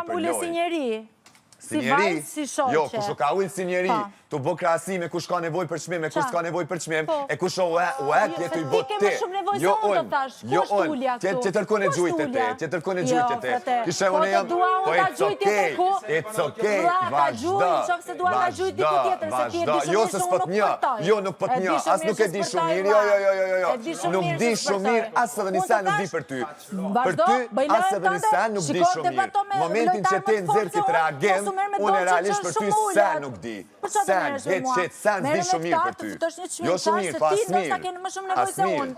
më ule si njeri. Si njeri, si shoqe. Jo, kush u ka ulë si njeri, po. tu bo krahasime kush ka nevojë për çmim e kush s'ka nevojë për çmim, po. e kush o u e jo, tu i bo ti. Jo unë, jo unë, tjetër kun e gjujtë te, tjetër kun e jo, gjujtë te. Kishe unë jam, po it's okay, it's okay, vazhdo, vazhdo, vazhdo, jo se s'po të njoh, jo nuk po të njoh, as nuk e di shumë mirë, jo, jo, jo, jo, jo, nuk di shumë mirë, as edhe një sen nuk di për ty. Për ty, as edhe një sen nuk di shumë mirë. Momentin që ti nxjerr këtë reagim, unë realisht për ty sen nuk di. Sen, hiç, hiç, sen s'di shumë mirë për ty. Jo shumë mirë, po as mirë. As mirë.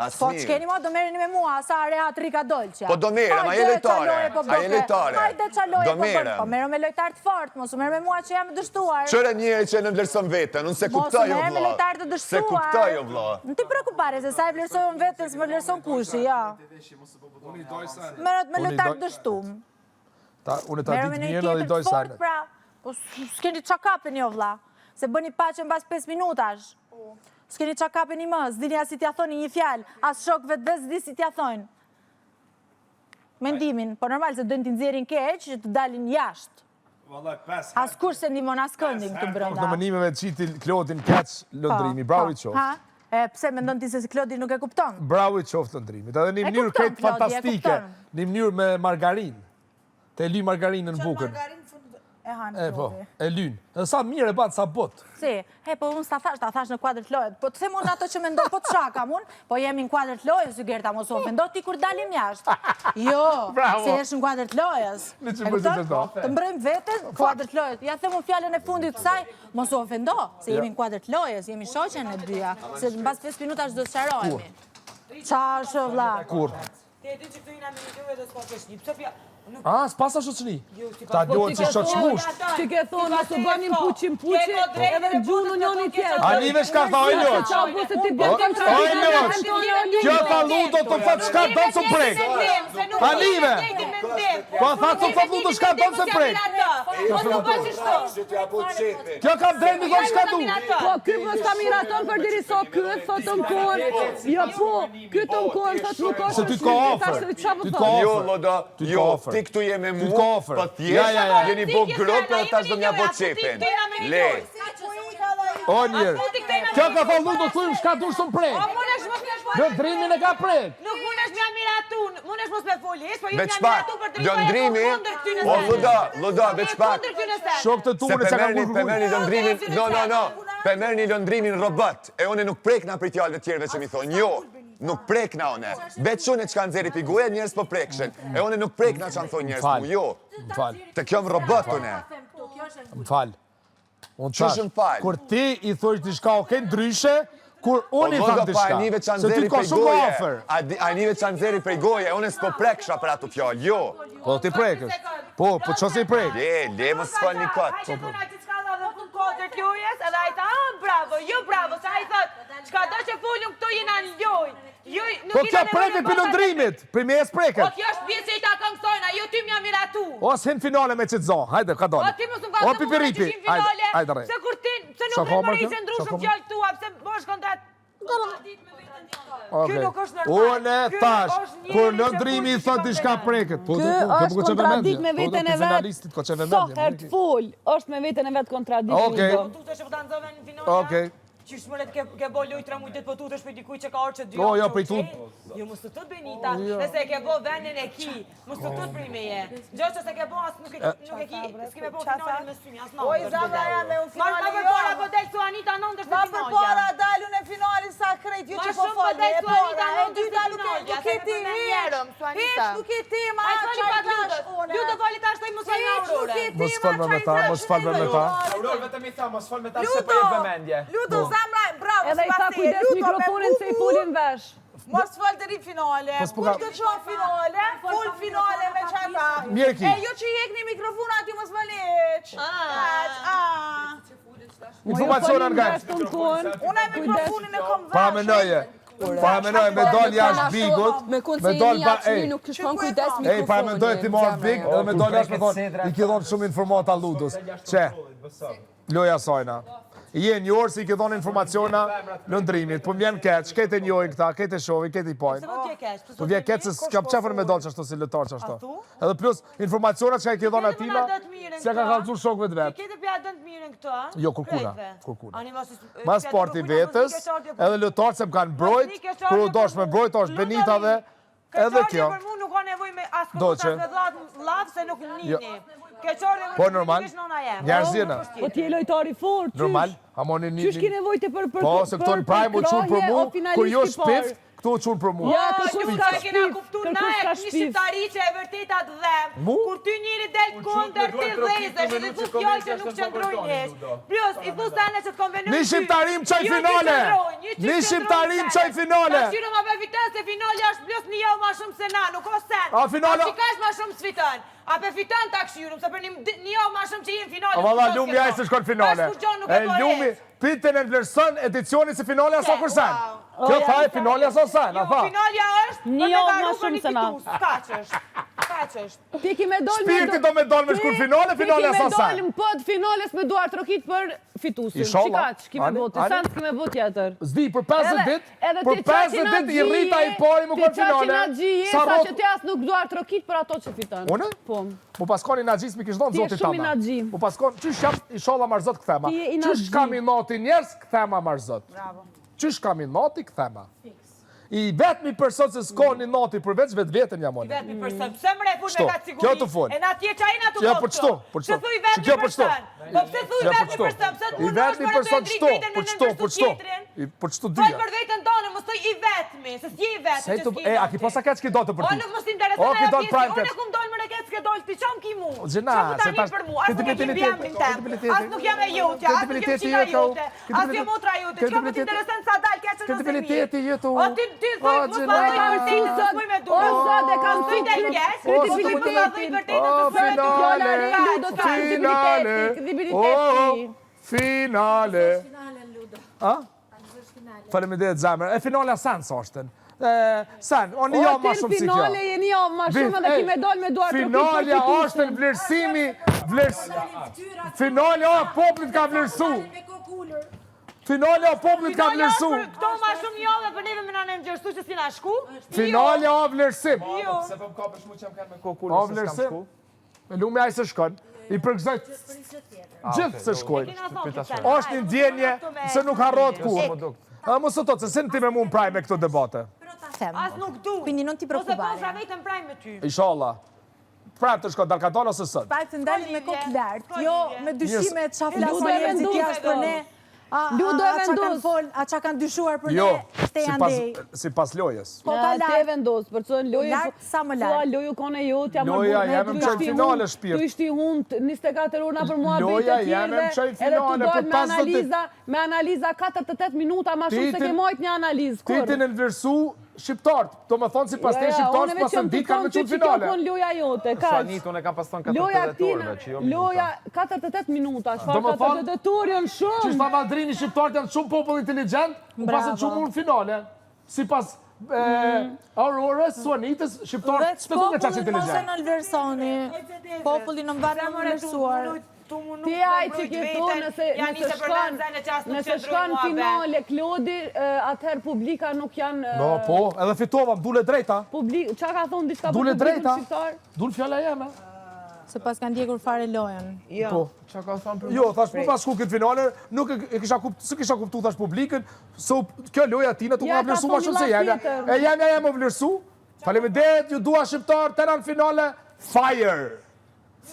As po, mirë. Po, ç'keni ma, do merreni me mua, sa rehat rika dolqja. Po do merrem, a je lojtare, po a je lojtare. Hajde ça loje, po bën, po merru me lojtar të fort, mos u merr me mua që jam e dështuar. Qyre njeri që e nënvlerëson veten, unë s'e kuptoj o vlla. S'e kuptoj o vlla. Nuk ti preokupare, se sa e vlerësoj unë veten, s'më vlerëson kushi, ja. Merret me lojtar të dështum. Ta, unë ta ditë mirë dhe i doj sa. Pra, po s'keni ça kapeni o vlla, se bëni paqe mbas 5 minutash. S'keni ça kapeni më, s'dini as si t'ja thoni një fjalë, as shokëve të vet s'di si t'ja thonë. Mendimin, po normal se dojnë t'i nxjerrin keq, që të dalin jashtë. Askush s'e ndihmon askëndin këtu brenda. Në mënimeve të qiti Klodin keq Londrimi, bravo i qoftë. E, pse mendon ti se si Klodi nuk e kupton? Bravo i qoftë Londrimit. Edhe një mënyrë krejt fantastike, një mënyrë me margarinë. Të e ly margarinën në bukën. E hanë E po, e lyn. Edhe sa mirë e banë, sa butë. Si, he, po unë s'ta thash, ta thash në kuadër të lojës. Po të them unë ato që mendon, po të shakam unë, po jemi në kuadër të lojës, Gerta, mos u ofendo ti kur dalim jashtë. Jo, se është në kuadër të lojës. Në që bëjtë të të Të mbrojmë veten, kuadër të lojës. Ja them unë fjalën e fundit kësaj, mos u ofendo, se jemi në kuadër të lojës, jemi shoqe ne dyja, se mbas 5 minutash do të sqarohemi. Ça është vlla? Kur? Ti e di që këtu jena me një lojë dhe s'ka shoqni. Pse pja... Nuk... A, s'pasa shoqni. Jo, Ta po duhet që shoq musht. Ti ke thonë, mos u bëni puqi puqi, edhe gjunu njëni tjetër. A nive shka tha oj loq. Qa bu se ti bën Oj loq. Kjo tha ludo të thot shka do të prek. A nive. Po tha të thot ludo shka do të prek. Kjo ka drejt mi thonë shka du. Po, ky mos ta miraton për deri sa ky, thotë në kohën. Jo, po. Ky të në kohën thot nuk është Se ty të ka afër. Ty të ka afër. Jo, Lodo, jo, ti këtu je me mu, po thjesht, jeni bo grup edhe tash do m'ja bo qefin. Le. O njerë, kjo ka thonë Ludo thujmë shka dush s'më prek. Londrimin e ka prek. Nuk mundesh m'ja miratu, mundesh mos me fol hiç, po ju Veç m'ja pak, miratu për drejtë Londrimi, o Ludo, Ludo, veç pak. Shok të tu Se në që ka pe merrni, ngurë pe merrni Londrimin, no, no, no, pe merrni Londrimin robot. E une nuk prekna prej fjalëve tjerëve që mi thonë, jo, nuk prekna une. Veç une çka nxeri pi goje, njerëz po prekshin. E une nuk prekna që më thonë njerëz mu, jo. Më fal. Të kjo më robot une. Më fal. Unë Qysh më fal? Kur ti i thojsh diçka, okej, ndryshe, kur unë i Po, tham vëlla, pa diçka. e nive që Se ty nxeri të ka prej shumë goje. afër. A, di- a nive që nxeri prej goje, une s'po preksha për ato fjalë, jo. Po ti prekësh. Po, po që se i prek? Le, le, mos s'fal një kot. Po, po. Dhe fund kuadër të lojës, edhe ai tha, ah, bravo, jo bravo, se ai thot, çka do që folëm këtu jena në lojë. Jo, nuk Po jena kjo nevojë preket me për bërë Londrimit, për me es Po preket. kjo është pjesë që i takon kësajna, jo ty m'ja miratu. O, s'hin finale me qitë zo, hajde, ka Po doli. ti mos më ka O, thënë mua që pipiripi, ishin hajde, finale. hajde, re. Pse kur ti, pse Sa nuk ka rri marrë kjo? më Sa ndryshëm ka marrë? fjalë tua, pse bësh kontrat Okej. Ky nuk është normal. Unë Ky tash, është njeri kur që Londrimi i kurrë thot s'ka diçka vëmendje. preket. Po, Ky po, po, është po, po, kontradikt me po, veten po, e vet. Finalistit ka që Sa vëmendje. herë të fol, është me veten e vet kontradikt. Okej. Po tutesh e po ta nxove në finale. Okej. Qysh më ke ke bo lojë tre muaj ditë po tutesh për dikujt që ka ardhur që dy Jo, javë jo, që prej u tut. qenë. Jo, mos të tut Benita, nëse e ke bo vendin e ki, mos të tut prej meje. Gjë që s'e ke bo as nuk e nuk e ki, s'ke me bo finalen me syni, as në. Oj, zemra jeme, unë Ma finale ma jo. përpara po del Suanita nëndër Ma se finalja. përpara dalu në finale sa krejt ju Ma që po shumë po folni, del e Suanita para, e nëndër se dyta nuk e finalja, nuk se e me ti përmend hiç, njerëm, Suanita. hiç nuk e ti ma Ai fali çaj pak tash Ludës. une. Ludo fali tash thoj mos fal me Hiç nuk Aurorën. e ti Mos ma fal me çaj ta, tash mos fal me une. ta. Auror, vetëm i tha, mos fol me ta se po jep Ludo, vëmendje. Ludo, zemra, bravo, Edhe i tha s'pas teje, kujdes Ludo, me mikrofonin se i bubu, folin vesh. Mos fol deri finale. Po s'po ka- Kush do të çohet finale? Fol finale me çata. Mirë ki. E jo që i jekni mikrofon aty mos foli hiç. Ah. Ah. Informacione nga. Unë e mikrofonin e kom vesh. Para menoje. Para menoje me dal jashtë bigut. Me kun Me se dal jeni pa jashtë ej. mirë, nuk kish kon kujdes mikrofonin. Ej, para mendoje ti marr big dhe me dal jashtë me thonë, i ki dhënë shumë informata Ludës. Qe, loja sajna. Je njohur se i ke dhënë informaciona Londrimit, po më vjen keq, këtë e njohin këta, këtë e shohin, këtë i pajnë. Pse po të vjen keq? Po vjen keq se s'kam qef unë me dalë qashtu si lojtar qashtu. Edhe plus informacionat që i ke dhënë atina, s'ja ka kallëzuar shokëve të vet. Këtë po ja dën të mirën këto, a? Jo, kurkuna, kurkuna. Mas parti vetës, edhe lojtarët se më kanë mbrojt, kur u dash me mbrojt, është Benita dhe Edhe kjo. Keqardhje për mu nuk ka nevojë me as kërkush as me dhat llaf se nuk jo. nini. Keqardhje po, normal. Njerëz jena. Po ti je lojtar i fortë. Normal. Amo një një. Qysh ki nevojë ti për për Po se këto në prime u çun për mu, kur jo shpift, këto u çun për mu. Ja, kërkush ka shpift. Kena kuptu na e një shqiptari që e vërteta të dhem. Kur ty njëri del kundër ti dheze, që ti thu fjalë që nuk qëndrojnë hiç. Plus, i thu sene që të konvenojnë Një shqiptari më çoi finale! Një shqiptari më çoi finale! Ta qyre ma pe fiton se finalja është plus një javë ma shumë se na, nuk o sen. A finale? A që kash ma shumë s'fiton. A pe fiton ta këshyrum, se për një, një javë ma shumë që jemi finale. A valla lumi ai se shkon finale. E lumi, pitën e vlerëson edicionin se finalja sa kursen. Kjo tha e finalja sa sen, a jo, tha. Finalja është një javë ma shumë se na. Kaq është. Kaq është. Ti ki me dol me Shpirti do me dol me shku në finale, finale sa sa. Ti ki me dol në pod finales me duartrokit për fitusin. Inshallah. Qikaq ki me bo ti, sen s'ki me bo tjetër. S'di, për 50 dit, për 50 dit i rrita i pari më kon finale. Ti qaq inatxhi je, sa që ti as nuk duartrokit për ato që fiton. Unë? Po. Mu paskon inatxhi s'mi kish dhonë zoti Ti je shumë inatxhi. Mu paskon, qysh jam, inshallah marr zot kthema. Qysh kam inati njerëz, kthema marr zot. Bravo. Qysh kam inati, kthema. I vetmi person se s'ka inati përveç vetveten jam unë. I vetmi person. Pse më refut me kaq siguri? Kjo të fol. E na tje çaj na të Jo për çto, për çto. Pse thuj vetmi person? Po pse thuj vetmi person? Pse I vetmi person çto, për çto, për çto. I për çto dyja. Fol për veten tënde, mos thuj i vetmi, se s'je i vetmi që s'ke. E a ki posa keq ki do të për ty. O nuk mos intereson ajo pjesë. Unë kum dol më reket s'ke dol ti çam ki mu. Gjena, se tash për mua, as nuk e ke emrin tem. As nuk jam e jotja, as nuk jam çika jote. As jam motra jote, çka po t'intereson sa dal keq ose mirë? Kredibiliteti jote. O ti ti thuj, mos ma thuj vërtetën, se s'muj me duru. O sot e kam Mos thuj del keq, mos ma thuj vërtetën, se s'muj me duru. Finale, finale, kredibiliteti. Finale. A? Faleminderit zemër. E finalja sen sa është. Sen, o një javë ma shumë si kjo. O ti finale je një javë ma shumë dhe ki me dal me duartrokit për Finalja është në vlerësimi, vlerës... Finalja o popullit ka vlerësu. Finalja o popullit ka vlerësu. Këto ma shumë një javë për neve me na në vlerësu që si na shku. Finalja o vlerësim. Jo. Se po më kapesh mu që më kanë me kokë O vlerësim. Me lumi ai se shkon, i përgëzoj gjithë se shkojnë. Është një ndjenje se nuk harrohet kurrë. A mos u thotë se si ti me mua në prime me këto debate. As nuk du. Quindi non ti preoccupare. Ose po vetëm prime me ty. Inshallah. Prapë të shkon dalkadal ose sot. Prapë të ndalim me kokë lart, jo me dyshime ça flasin njerëzit jashtë për ne. Ludo e vendos. A ça kanë dyshuar për jo, ne, te andej. Sipas lojës. Po ka lart. Te vendos, për të lojë. Lart sa më lart. Thua loja u kone jotja, më Loja jeme më çoi finale shpirt. Tu ishti hund 24 orë për muhabet të tjerëve. Loja jeme më çoi finale për 50 me analiza, me analiza 48 minuta ma shumë se ke majt një analizë. Ti ti në vlerësu shqiptarët, do më thonë sipas te shqiptarët, pas në ditë kanë me qenë finale. Kjo konë loja jote, kaq. Sanit, unë e kam pas thonë 48 orëve, që jo minuta. Loja, 48 minuta, çfarë 48 orë janë shumë. Që shta Valdrini, shqiptarët janë shumë popull inteligent, u pasën shumë në finale. Sipas mhm. Aurorës, Suanitës, shqiptarët, s'të ku nga qaq inteligent. Veç popullin mos e nënvlerësoni, populli në mbarë në vlerësuar. Ti ai që ke thonë nëse nëse shkon nëse shkon finale Klodi, atëherë publika nuk janë No, po, edhe fitova, më dule drejta. Publik, çka ka thonë diçka për publikun shqiptar? Dul fjala jeme. Se pas ka ndjekur fare lojën. Jo. Po. Çka ka thonë për Jo, thash po pas shku këtë finale, nuk e kisha kuptu, s'e kisha kuptu thash publikën, se kjo loja tina tu ka vlerësu më shumë se jemja. E jemja jam u vlerësu. Faleminderit, ju dua shqiptar, tëra në finale, fire.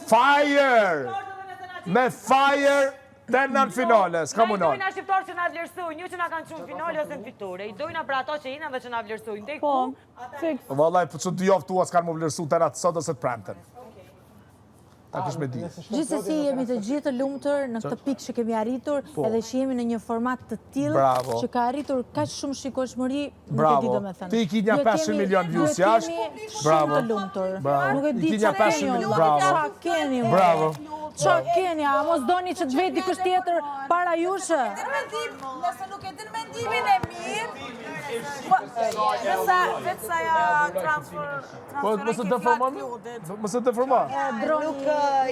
Fire! Me fire tëna në finale, s'ka më nalë. Na i dojna shqiptarë që na vlerësojnë, jo që na kanë çunë finale ose në fitore. I dojna për ato që jena dhe që na vlerësojnë. Dej po, ku? Fiks. Vallaj, po që dy javë tua s'kanë më vlerësu tëna të sot ose të premten. Ta kish me di. Gjithsesi jemi të gjithë të lumtur në këtë pikë që kemi arritur, po. edhe që jemi në një format të tillë që ka arritur kaq shumë shikueshmëri, nuk e di domethënë. Ti i ki një 500 milion views jashtë. Bravo. Shumë të lumtur. Bravo. Nuk e di I ki një 500 milion. Bravo. Ça keni? Bravo. Ça keni? A mos doni që të vetë dikush tjetër para jush? Nëse nuk e din mendimin e mirë. Vetë sa ja transfer... Po, mos e deformon? Mos e deformon? Nuk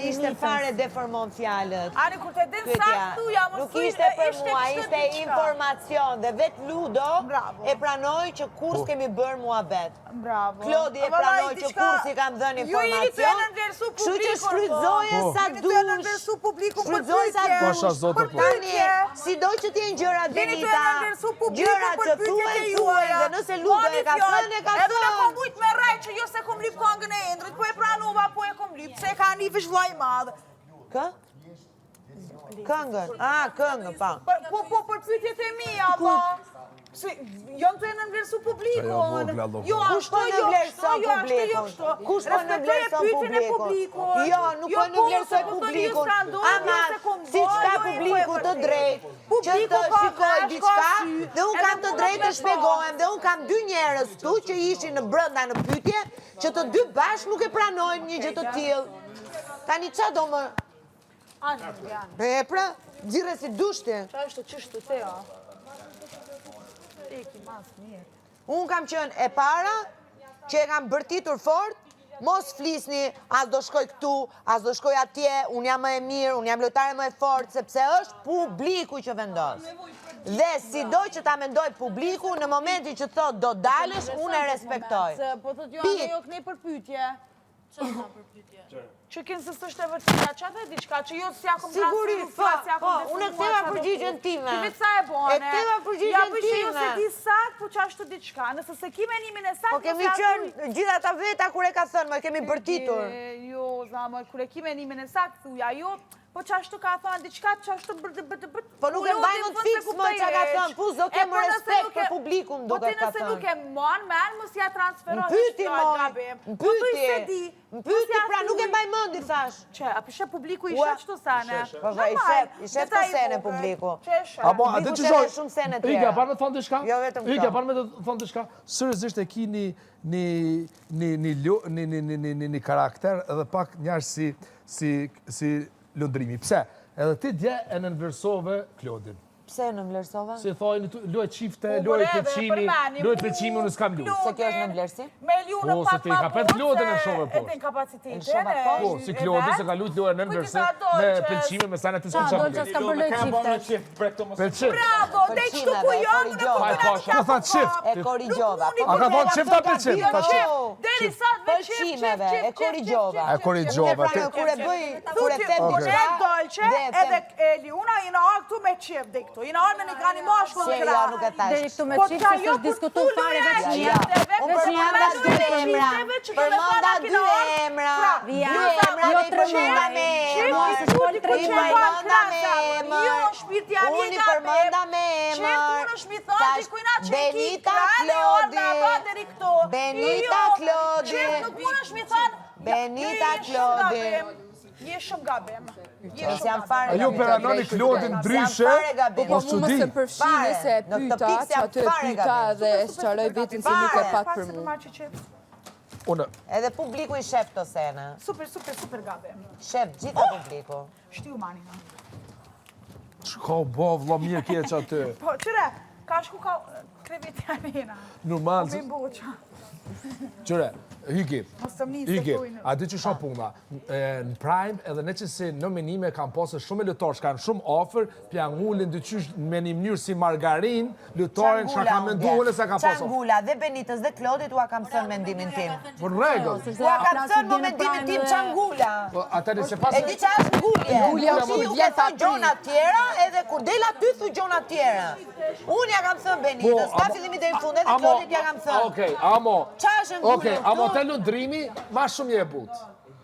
ishte fare deformon fjalët. Ani, kur të din sa thuja, mos Nuk ishte për mua, ishte informacion dhe vetë Ludo e pranoi që kurrë s'kemi bërë muhabet. Bravo. Klodi e pranoi që kurrë s'i kam dhënë informacion. Kështu që shfrytëzoje po. sa dush. Shfrytëzoje sa dush. Pasha Zotin po. Tani, sido që të jenë gjërat Benita, gjërat që thuhen, thuhen dhe nëse Ludo e ka thënë, e ka Edhe unë thënë. kom mujt me rrejt që jo se kom lyp kangën e Endrit, po e pranova, po e kom lyp, se e ka një vesh vllai i madh. Kë? Këngën. Ah, këngën, pa. Po, po, për pyetjet e mia, po. Se janë të nënvlerësu publikun. Jo, Kush po ashtu, jo, nënvlerëson kështu, jo, ashtu, jo, publikun? kështu. Kush po nënvlerëson Respektoje pyetjen e publikun? publikut. Jo, nuk po nënvlerësoj se po thoni ju publikun. s'ka ndodhur, Ama, jo se kom siç bo, ka jo, publiku e të drejtë që të Publiku ka shikoj vesh, ka diçka sy, dhe unë edhe kam të mundet drejtë me të shpjegohem dhe unë kam dy njerëz këtu që ishin në brenda në pyetje që të dy bashkë nuk e pranojnë një gjë të tillë. Tani ça do më? E pra, nxirre si dushti. Qashtu, qështu, te, o. Teki, mas, mirë. Unë kam qenë e para që e kam bërtitur fort, mos flisni, as do shkoj këtu, as do shkoj atje, unë jam më e mirë, unë jam lojtare më e fortë, sepse është publiku që vendos. Dhe sido që ta mendoj publiku, në momentin që thot do dalësh, unë e respektoj. Se, po thot jo, Pik. anë jo kënej për pyetje. Që kinë se s'është e vërteta, që atë e diçka, që jo s'ja kom Sigurisht, po, po, unë e ktheva përgjigjen time. Ti vetë sa e bone. E ktheva përgjigjen Ja, po që jo time. se di sakt, po që ashtu diçka. Nëse se ki menimin e sakt, Po kemi qenë gjithë ata veta kur e ka thënë, më kemi bërtitur. E, Jo, zamër, kur e ki menimin e sakt, thuja, jo, po që ashtu ka thënë diçka, që ashtu bërë, bërë, bërë. Po nuk e mbaj mend fiks më çka ka thënë, pu s'do kem respekt për publikun, Po duket ti ka nëse thënë. nuk e mban mend, mos ja transfero. Më pyeti moj, më Po thuj pyeti. se di. Më pyeti, pra nuk e mbaj mend i thash. Që, a pëshe publiku i Ua. sheh qëto sene? Po, po, i shef, i shef këto sene publiku. Që e shef. Apo, a Publiku di që shef shoj? edhe shumë sene Ike, tjera. a parë me të thonë diçka? Jo, vetëm Ike, këto. a parë me të thonë diçka? Seriozisht e ki një, një, një, një, një, një, një, një, një, një karakter edhe pak njerëz si, si, si Londrimi. Pse? Edhe ti dje e nënvlerësove Klodin. Pse e nënvlerësova? Si thojnë, lojë çifte, Po, lojë por edhe pëlqimi, përmeni, lojë mu, pëlqimi, unë s'kam lujt. Se kjo është nënvlerësim? Me Eliu në Po, se pak ti ma ka pet butë, Klodin e se shove E poshtë. din kapacitetin. Lëshova e- poshtë. Po, si e Klodi vet. se ka lujt lojë nënvlerësim, Kujt i tha me Dolces? pëlqime, me sene të Qa, s'kam Dolce s'ka bërë lojë çifte. Pëlqim. Bravo, dhe kështu ku Pëlqimeve, e jam, unë po korrigjova. Pa, këna nuk ka jam thënë çift. E korrigjova. Nuk A ka thonë çift a pëlqim? Jo, Tha çift. Deri sot me çift, çift, Pëlqimeve, çift, e korrigjova. E korrigjova. Unë pra Ti- kur e bëj, kur e them Okej. diçka, Ne Dolce, dhe e them edhe Eliuna jena ardhur këtu me çift dhe këtu. Jena ardhur me një gani mashkull Se në jo, krah. nuk e thash. Deri këtu me Po çift qa se jo, s'është diskutu kur fare loja veç e një. çifteve, Unë Veç një përmenda emra dy emra. Përmenda dy emra. Dy Vija. emra Jo dhe i tre përmenda muaj. me Çift, Mos emër. e shkol tre I muaj. përmenda me emër. Jo, shpirti jam Unë i përmenda me emër. Çift unë është mi thonë Thash, dikujna që e ki Benita krah dhe Klodi. ardha ata deri këtu. Benita Jo, Klodi. Çift nuk mund është mi thonë. Benita jo, je shumë Klodi. gabim. Je shumë gabim. Je S'jam shumë gabim. fare A ju gabim. peranoni Klodin S'jam ndryshe, fare gabim. po Po mu s'u mos di. e përfshini se e Fare, në këtë pyeta, pikë që s'jam aty e fare pyeta gabim. dhe e sqaroj vetin se nuk e Fare. pat Pak për se të mu. marrë që qep. Unë, Edhe publiku i shef këto sene. Super, super, super gabim. Shef gjitha publiku. Shtiu mani. ha. çka u bo vlla mirë kje që aty. Po, qyre, ka shku ka krevit janina. Normal. Po mi mboqa. Qyre, Hyki, Mos të mnisë Hyki, thujnë. a di që shoh puna, e, në Prime edhe në që si nominime kanë pasë shumë lojtarë që kanë shumë ofër, pjangulin dyqysh me një mënyrë si margarin, lojtarin që ka mendu unë se ka pasë. Çangula dhe Benitës dhe Klodit ua kam thënë mendimin tim. Po në rregull. Ua kam thënë mo mendimin tim Çangula. Po atëherë se pas E di që është ngulje. Ngulja Ti kur ju vjen ke thënë pa gjona tjera, edhe kur del aty thu gjona tjera. Unë ja kam thënë Benitës, Po, nga amo- fillimi deri në fund, edhe amo- Klodit ja kam thënë. Okej, amo. Qa është ngulje Okej, këtu? amo te Lundrimi, ma shumë je e butë.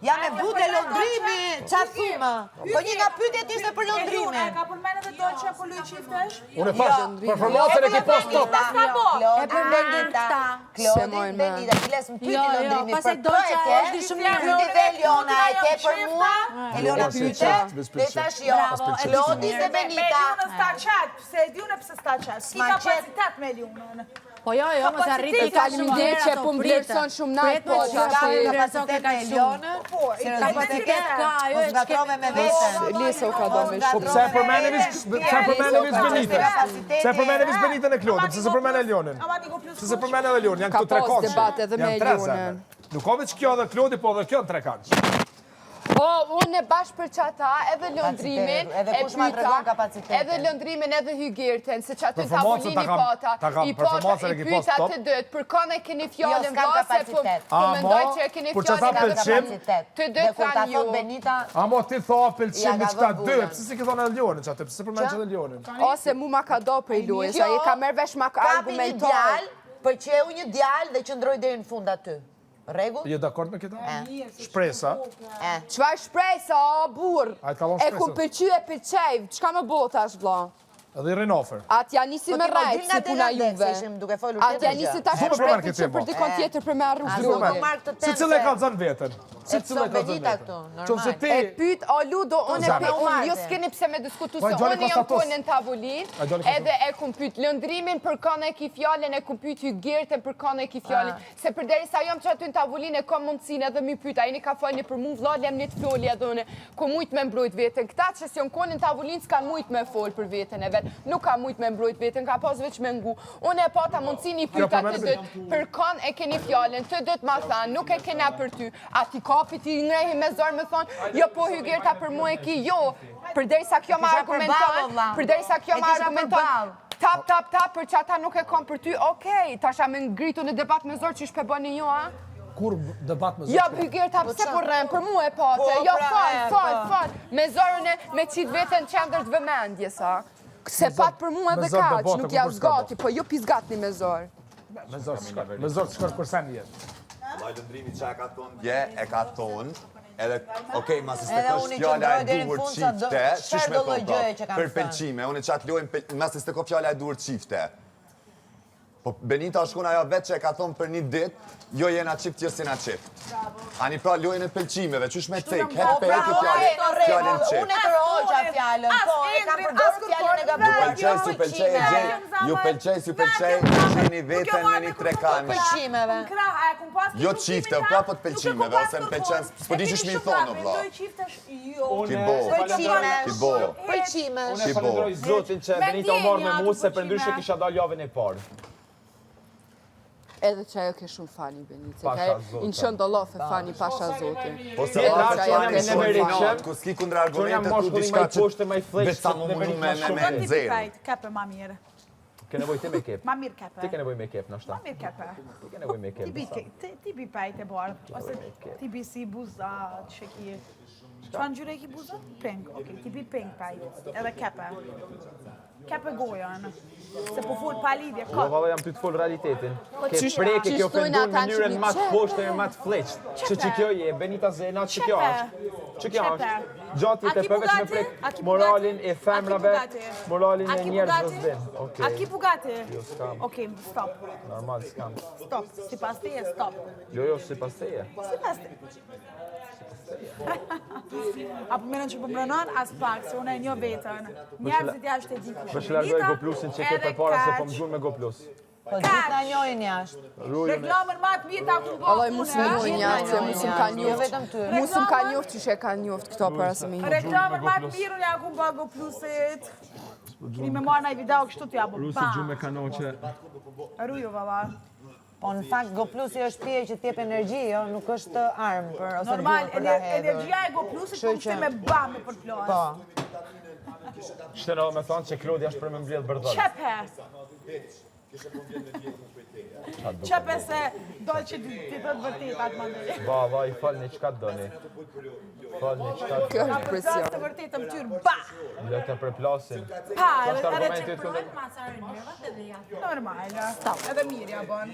Jam e butë e Londrimi, qa thuma? Po një nga pyetjet ishte për Eliuna, e Londrimin. ka përmend edhe Dolce po luj çiftesh? Unë e thash, performancën e ke pas top. S'ka bo. Klodi, E përmendin Benita, këta. Se Klodi, mojnë Benita, biles më pyeti Jo, jo, Londrimi pastaj për Dolce kë e ke? është shumë mirë. Pyeti dhe Eliona, e ke për mua? Eliona Jo, si pyete, çift, ves dhe pëlqen. thash jo. Bravo, e Klodi dhe Me Benita. Eliunën s'ta qet, pse e di unë pse s'ta qet. S'ki S'ma qet. kapacitet me Eliunën. Po jo, jo, mos arriti ka shumë Faleminderit që po më vlerëson shumë nalt, po tash. Kapacitet me Elionën, Po, kapacitet ka, ajo e ngatrove me veten. Lesa u ka do me Po shumë. pse e përmende veç pse e përmende veç Benitën? Pse e përmende veç Benitën e Klodin? Pse s'e përmende Elionën? Pse s'e përmende edhe Elionën? Janë Ka këto tre pas kançe. debat edhe me Janë tre Elionën. zemër. Nuk ka veç kjo dhe Klodi, po edhe kjo në tre kançe. Po, unë e bashkë për qata, edhe lëndrimin, Edhe e kush ma pyta, tregon kapacitetin? edhe lëndrimin, edhe Hygerten, se që aty në Performancën tavolini ta kam- pata, ta kam, i pata, performancën i e ki pas pyta top. të dytë, për kanë e keni fjalën, Jo, s'kam vlla, se po, kapacitet. po mendoj Ama, që e keni por që fjalën tha edhe pëlqim, Kapacitet. Të Dhe dytë kur ta thanë thot ju. Benita, Amo ti tha pëlqim Ja me ka qëta vënë dy, vulën. pse si ke thonë edhe Elionën që aty, pse përmend që edhe Elionën? Ose mu ma ka do prej lojës, Kjo a je ka merr vesh ma ka kapi një argumentoj. djalë, pëlqeu një djalë dhe qëndroi deri në fund aty. Rregull? Je dakord me këtë? Shpresa. E. Çfarë shpresa, o burr? Ai ta dhon E ku shpresën. pëlqy e pëlqej, çka më bo tash vlla? Edhe i rrin afër. Atë ja nisi Po me ti mo rrejt dil nga si puna dega dek, juve. se ishim duke folur Atë ja tjetër gjë. nisi tash S'u e më shpreh përmend këtë pëlqim për temë. dikon tjetër për me arru A, s'u Klodin. më marr këtë Si temë cili e se- ka zënë veten? Si E cili e pson ka zënë Benita veten? këtu, normal. Qofse ti E pyet o Ludo, unë e Zemër. pe, unë jo Marte. s'keni pse me diskutu Po, se ai djali unë jam ka status. konë në tavolinë, Ai djali ka edhe e kum pyet lëndrimin për kanë e ki fjalën, e kum pyet Hygerten për kanë e ki fjalën, Ah. se përderisa jam që aty në tavolinë e kam mundësinë edhe mi pyet, ai ni ka folni për mu vlla, lem një të foli edhe unë, ku mujt me mbrojt veten. Këta që s'jon konë në tavolinë s'kan mujt me fol për veten e vet, nuk ka mujt me mbrojt veten, ka pas veç me ngu. Unë e pata mundësinë i pyeta të dytë, për kanë e keni fjalën, të dytë ma thanë, nuk e kena për ty. A ti kapi ti ngrehi me zor me thonë, jo po Hygerta për mua e ki, jo. Përderisa kjo ma kisha përballë, argumenton, o vlla. përderisa kjo E ma kisha argumenton, përballë. tap, tap, tap, për që ata nuk e kam për ty, okej, tasha me ngritu në debat me zor që shpe bëni ju, a? Kur debat me zor? Jo, Hygerta, pse po rren, për mua e pate, Po, jo, pra, fal, e, fal, po. fal, me zorën e, me qitë veten qendër të vëmendjes, a? Se pat për mua me edhe zor kaq, debate, nuk ku ja kur s'ka zgati, po jo pizgatni me zor. Me zor s'shkon. Me zor s'shkon kurse në jetë. Vllai Lëndrimi që e ka thonë dje, e ka thonë, edhe, okej, masi s'te Edhe është unë i fjala e qëndroj deri në duhur fund, sa do- çifte, qysh me çfarë do lloj thonë pra, gjëje që kam për thënë. pëlqime, unë qatë lojnë, pel- masi s'te ka fjala e duhur çifte. Po Benita është shkon ajo vetë që e ka thonë për një ditë, jo jena çift, jo s'jena çift. Ani pra lojën e pëlqimeve, qysh me cek, Po, het pra, pe e unë fjalën, fjalën çift. Unë e tërhoqa fjalën, po, e kam përdorur fjalën e Ju gabuar. pëlqej, s'ju pëlqej, e gjej, ju pëlqej, s'ju pëlqej, gjeni veten në një trekanësh. Pëlqimeve. Jo çifte, pra po të pëlqimeve, ose më pëlqen, s'po di qysh mi thonë, o vlla. Ti bo, Pëlqime. ti bo. Pëlqime. Unë e Ti bo. falenderoj Zotin që Me Benita u marr me ndjenja, mua të se për ndryshe pëlqime. kisha dalë javën e parë. Edhe që ajo ke shumë fani, Benice. Pasha Ka Zotin. i në qënë dollof e fani, pasha Zotin. Po se Tjetra, ata që që jam janë i shumë neveritshëm, finat, ku s'ki kundra Që jam argumente, tu mashkulli diçka më i që poshtë, më i flliqt, vetë sa më neverit mundu me ma me shumë. me Ti bi nxjerr. pajt, kepe ma mirë. Ke nevojë ti me kep. Ma mirë kepe. Ti ke nevojë me kep, ndoshta. Ma mirë kepe. Ti ke nevojë me kep. Ti bi, disa. ke- ti- ti bi pajt e bardh, ose ti bi si buza që ki. Çfarë ngjyre i ki buzat? Pink, okej, ti bi pink pajt, edhe kepe. Kepe gojën, se po fol pa lidhje, Jo, kot. valla jam ty të fol realitetin. Ke qysh- preke qysh kjo thojnë ofendu në ata që mënyrën mi më të qepe. poshtë e më të flliqt. Që që kjo je, Benita Zena, që kjo Qepe. është. Që kjo Qepe. është. Gjatë A jetë ki përveç me Bugatti? prek A ki moralin Bugatti? e femrave, A ki Bugatti? moralin A e ki njerëzve Bugatti? s'din. Okej. A ki Bugatti? Jo, s'kam. Okej, stop, Normal, s'kam. stop, sipas teje, stop. Jo, jo, sipas teje. Sipas teje. Apo mendon që po më rënon? As pak, se unë e njoh veten. Njerëzit jashtë e di kush. Më largoj Go Plusin që ke përpara se po më gjuan me Go Plus. Po gjithë na njohin jashtë. Reklamën ma të mirë ta ku bë. Alloj, mu s'më njohin jashtë, se mu s'm ka Jo njoft. vetëm ty. Mu s'm ka njoft që e ka njoft këto para se me hi. Reklamën ma të mirë unë ja ku bë Go Plusit. Keni me marrë ndaj video kështu t'ja bë. Rusët gjumë me kanoqe. Ruju valla. Po në fakt Go Plusi është pije që t'jep energji, jo, nuk është armë për ose Normal, gurë për ta ener- hedhur. energjia e Go Plusit Kështu po kështë që- me ba me përplas. Po. Shtë në me thonë që Klodi është për me mbledh bërdhol. Qepe. Qepe se do që ti ti thot vërtet atë mandej. Ba, va, i falni çka të doni. Falni çka të Kjo Ta është përplas presion. të vërtetën fytyrë, ba! Le të përplasin. Pa, Është edhe edhe argumenti yt kundër normal. Edhe mirë ja bën.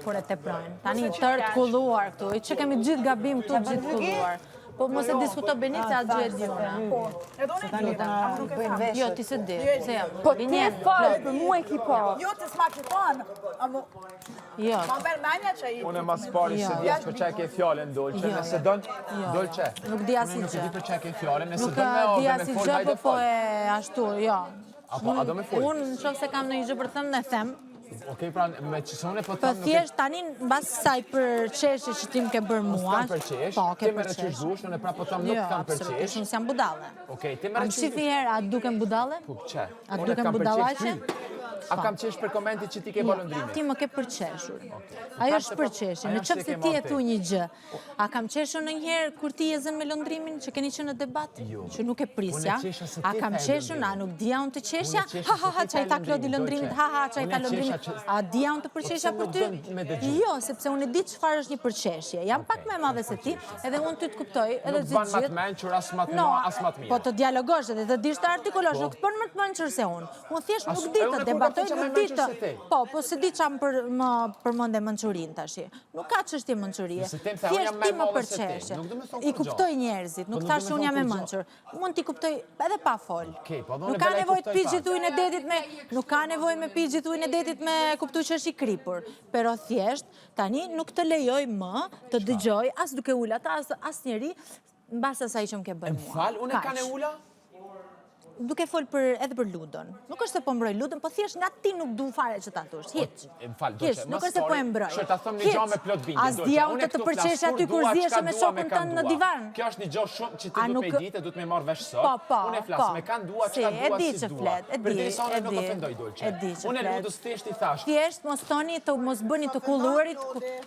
Kur e teprojnë. Tani tërë të kulluar këtu. I që kemi gjithë gabim këtu gjithë kulluar. Po mos e diskuto Benica atë gjë e di unë. Po, edhe unë e di, ama nuk e Bëjnë tham. veshët. Jo, ti se di. Pse jam? Po ti Gënjen, fal, plot. për mua e ki pa. Jo, ti s'ma ke thonë. Amo, Jo. ma merr mendja që ai. Unë mas pari se di as për çka ke fjalën Dolce, Jo. nëse don Dolce. Nuk di asnjë Unë nuk e gjë. di për çka ke fjalën, nëse Nuk don me eh, di ardhe me asnjë fol, gjë, hajde po po fol. e ashtu, jo. Apo a do me fol? Unë në qoftë se kam ndonjë gjë për të thënë, e them. Okej, pra, me që se unë po Po them nuk e thjesht tani mbas kësaj përqeshje që ti më ke bërë mua. S'kam përqesh, Po, ke ti më përqesh. reqyzush, unë pra po them nuk Jo, kam absolutisht, përqesh. unë s'jam budalle. Okej, ti më A më reqyzush. shif një herë, a dukem budalle? Po, qe? A Unë dukem kam përqesh budallaqe? ty. A kam qesh për komentit që ti ke Jo, bërë Londrimit? ti më ke përqeshur. Ajo Prapë është se po- përqeshje. ajo Në është se qoftë se ke ti e marrë thu një gjë, a kam qeshur ndonjëherë kur ti je zënë me Londrimin që keni qenë në debat? Jo. Që nuk e prisja. Unë e qesha se A ti kam the qeshur, a Londrimin. nuk dija unë të qeshja? Unë e qesha Ha ha se ha, ti ça i the tha Klodi Londrimit, Londrimit, Dolce. ha ha, ça i Unë tha e qesha Londrimit. që- A dija unë të përqeshja pse për nuk ty? don me dëgju? Jo, sepse unë e di çfarë është një përqeshje. Jam pak më e madhe se ti, edhe unë ty të kuptoj, edhe Nuk të ban ma gjithë. të mençur, as ma të No, ma, as ma të mirë. Po të dialogosh edhe të dish të artikulosh, nuk të bën më të mençur se unë. Unë thjesht As- nuk di e të unë kur kam debatoj, thënë që nuk më di mençur të... se ti. Po, po se di ça më për, më përmende mençurinë tashi. Nuk ka çështje mençurie. Nëse them se unë Thjesht jam më ti e më madhe se ti, përqeshe. nuk do me thonë I kurrgjë. kuptoj njerëzit, Po nuk nuk do thash me që unë thonë jam e kurrgjë. mençur. Mund t'i kuptoj edhe pa fol. Okej, po dhe unë Nuk ka bela i nevojë të kuptoj pi pak. gjithë ujin e detit me nuk ka nevojë me pi gjithë ujin e detit me kuptu që është i kripur. Pero thjesht tani nuk të lejoj më të dëgjoj as duke ul ata as asnjeri mbas asaj që më ke bërë Më mua. fal, unë e Kaq. kanë e ula? Duke fol për edhe për Ludon. Nuk është se po mbroj Ludon, po thjesht nga ti nuk du fare që ta thosh. Hiç. E, më fal, Hiç, Dolce, nuk mas është se po e pari, mbroj. Që ta them një Hiç. gjë me plot bindje, As Dolce. dija Unë unë të të këtu flas përqesh kur aty kur dua, ziheshe çka me dua, shokun kan tënd në dua. divan. Kjo është një gjë shumë që ti A duhet me nuk- ditë, duhet me marr vesh sot. Po, po, Unë e flas po. me kanë dua, Si, çka e dua, di si që dua. flet, e di, Përderisa unë e nuk di, ofendoj Dolce. e di që Unë flet. Ludës thjesht i thash. Thjesht mos thoni të mos bëni të kulluarit.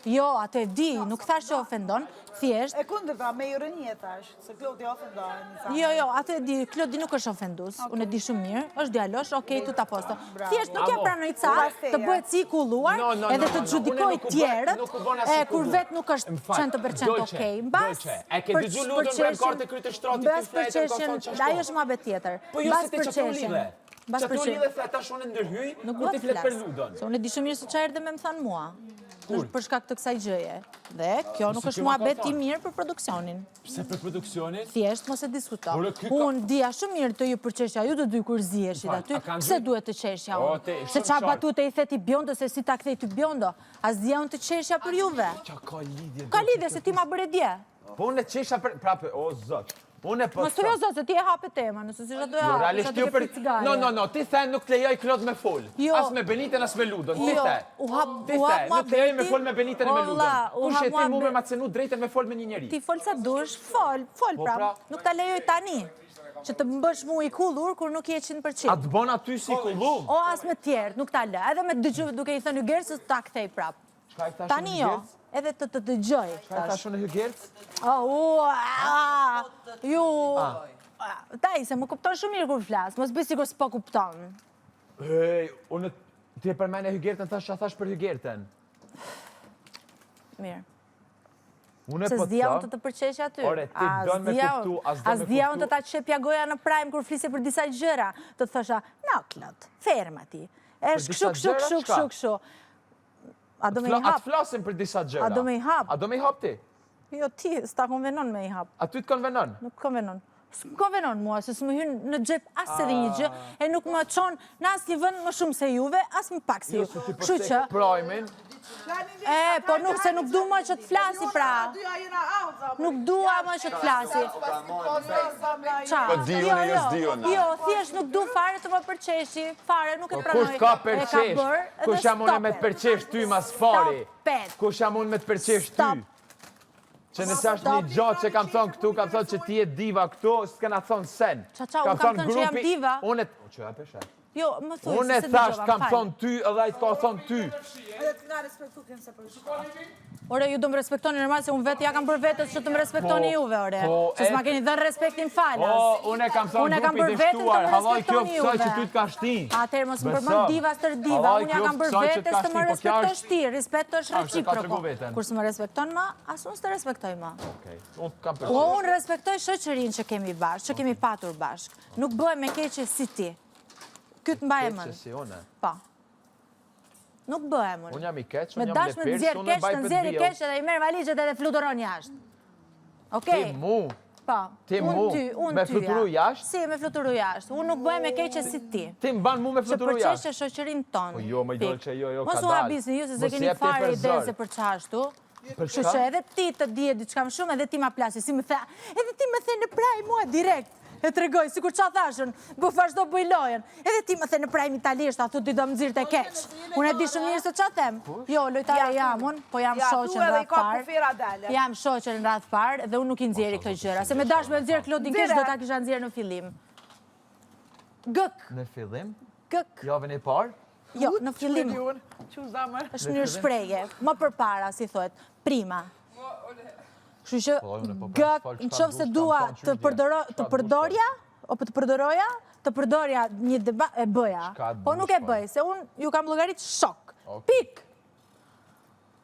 Jo, atë e di, nuk thash që ofendon. Thjesht E kundërta, me ironi e thash, se Klodi ofendon. Jo, jo, atë e di, Klodi nuk është ofendus, unë e di shumë mirë, është djalosh, okej, tu ta posto. Thjesht nuk ja Amo. pranoj ca, të bëhet si i kulluar, No, no, edhe no, të no, no, gjudikoj unë nuk u bë- tjerët, nuk u bën as e i kur kulluar. vetë nuk është Më fal, 100% Dolce, okej. Mbas Dolce, e ke dëgju Ludon bre në kartë e kryet e shtratit, Mbas ty flet, e më ka përqeshjen, thonë çashtu. ajo është muhabet tjetër. Po jo Mbas se ti çato përqeshjen, lidhe. Mbas Çato përqeshjen. lidhe the tash unë ndërhyj, Nuk kur dua ti të flet për flas. Ludon. Se unë e di shumë mirë se çfarë erdhe me më thënë mua. Kur? Për shkak të kësaj gjëje. Dhe kjo nuk Se është kjo ma ka muhabet i thënë. mirë për produksionin. Pse për produksionin? Thjesht mos e diskuto. Ore, ky ka- Unë dija shumë mirë të ju përqeshja ju të dy kur ziheshit Fal, aty. a kanë Pse dy- duhet të qeshja O, unë? te, Se shumë qa qartë. batute i the ti Biondo, se si ta kthej ty Biondo. As dija unë të qeshja për juve. Qa ka lidhje? Ka lidhje se ti ma bëre dje. Po unë e qesha për prapë, o zot. Unë e po. Mos të zot, se ti e hape temën, nëse si do e Jo, hape, realisht jo për... No, no, no, ti the nuk të lejoj Klod me fol. Jo. As me Benitën, as me Ludon. Ti Jo, the. u hap- Ti u hap the, nuk të lejoj me muhabeti. fol me Benitën e me Ludon. Olla, u Kush hap e ti mu me muhabet- ma cenu drejtën me fol me një njeri? Ti fol sa dush, fol, fol Po, pra. pra. Nuk ta lejoj tani që të më bësh mu i kullur kur nuk je 100%. A të bon aty si kullum? O as me tjerët, nuk ta lë. Edhe me dëgju duke i thënë Hygercës, ta kthej prap. Çka i thash Tani unë jo, Hygercës? edhe të të dëgjoj. Çka i thash unë Hygercës? O, u, a, ju, Taj, se më kupton shumë mirë kur flas, mos bëj sikur s'po kupton. Hej, unë ti e përmende Hygertën, thash ç'a thash për Hygertën. Mirë. Unë Se po s'dija të unë të të përqeshja aty. Ore, ti don me kuptu, as do As me dija unë kuptu. të ta qepja goja në prime kur flisje për disa gjëra. Të thosha, no, Klod, ferma ti. Është disa kështu, kështu, gjëra, kështu, çka? kështu, kështu. A do me i Fla- A hap? të flasim për disa gjëra? A do me i hap? A do me i hap ti? Jo, ti, s'ta konvenon me i hap. A ty të konvenon? Nuk konvenon. S'më konvenon mua, se s'më hyn në xhep as edhe një gjë, Ah. e nuk më çon në asnjë vend më shumë se juve, as më pak se Jo, ju. se ti po Kështu cek që, prime-in. e, po nuk se nuk du më që të flasi pra. Nuk dua më që të flasi. Qa? Po di unë, jo s'di unë. Jo, thjesht nuk du fare të më përqeshi, fare, nuk e Po pranoj. kush ka E ka përqesh? bërë edhe Kush jam unë me stop të përqesh ty mas pari? Stop it. Kush jam unë me të përqesh ty? Stop. Që nëse është një gjë që kam thonë këtu, kam thonë që ti je diva këtu, s'kena thonë sen. Qa, qa, unë kam thënë që jam diva. Unë e... Që e peshe? Jo, më thuj, Unë e se se thash, dëgjova, kam më fal. thonë ty, edhe ai t'ka thonë ty. Edhe të nga respektu kënë se për shka. Ore, ju do më respektoni normal se unë vetë ja kam bërë vetes që të më respektoni Po, juve, ore. po, Se s'ma e- keni dhënë respektin falas. Po, unë e kam thonë Unë e kam grupi bërë veten të dështuar, më hallaj kjo respektoni kësaj që juve. ty të ka shti. Atëherë mos më Beso. përmend diva stër diva, Hallaj unë ja kjo kam bërë kësaj që të vetes ka të më shti, po kjo respektosh është- ti, respekt është A, se ka reciproko. tregu veten. Kur s'më respekton më, as unë s'të respektoj më. Okej, unë kam Po përqesh. unë respektoj shoqërinë që kemi bashkë, që kemi patur bashkë. Nuk bëhem me keqe si ti. Ky të mbaj Keqe mend. si unë. Po. Nuk bëhem unë. Unë jam i keq, Me unë jam dash me lepirs, nxjerr unë keq, mbaj të për nxjerrë t'bijell. keq edhe i merr valixhet edhe fluturon jashtë. Okej. Ti mu, Po. Ti Unë mu, ty, unë me ty, fluturu ja. jashtë? Si, me fluturu jashtë. Unë nuk bëhem me keqe si ti. ti më ban mu me Që fluturu përqeshë jashtë. shoqërinë tonë. Po jo, më Pik. Dolce, jo, jo, Mos ka u dal. habisni ju se s'e Mos keni jep ti fare për ide zor. se për çfarë ashtu. Për Kështu çka? që edhe ti të dije diçka më shumë, edhe ti ma plasi, si më the, edhe ti më the në praj mua direkt. E tregoj, sikur ça thashën, bë vazhdo bëj lojën. Edhe ti më the në prime italisht, a thu ti do më nxirrte keq. Unë e di shumë mirë se ça them. Jo, lojtare jam unë, po jam shoqe në radhë parë. Jam shoqe në radhë parë dhe unë nuk i nxjerri këto gjëra. Se me dash me nxjerr Klodin keq, do ta kisha nxjerrë në fillim. Gëk. Në fillim? Gëk. Javën e parë? Jo, në fillim. Është një shprehje, më përpara, si thohet, prima. Kështu që, Po, po gëk, në qoftë se dua të përdorja, apo të përdoroja, të përdorja një debat, e bëja. Po nuk e bëj, se unë ju kam llogarit shok. Pik!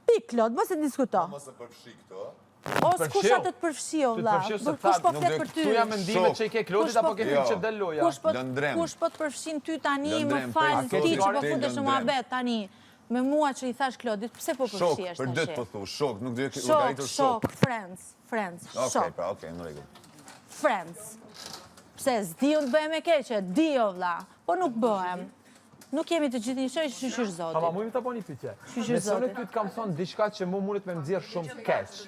Pik, Klod, mos e diskuto. Po mos e përfshi këto. O, s'kush atë të përfshi, o vlla. Kush po flet për ty? Këtu janë mendimet që i ke Klodit, apo ke frikë që del loja? Kush po të përfshin ty tani, më fal, ti që po futesh në muhabet tani. Me mua që i thash Klodit, pse po përfshihesh tash? Shok, për dytë po thu, shok, nuk do të llogaritur shok. Shok, friends, friends, shok. Okej, pra, okej, në rregull. Friends. Pse s'di unë të bëhem e keqe, di o vlla, po nuk bëhem. Nuk jemi të gjithë njësoj, shyqyr Zotit. Ama muj me ta bo një pyetje. Nëse unë ty të kam thonë diçka që mu mundet me nxjerr shumë keq.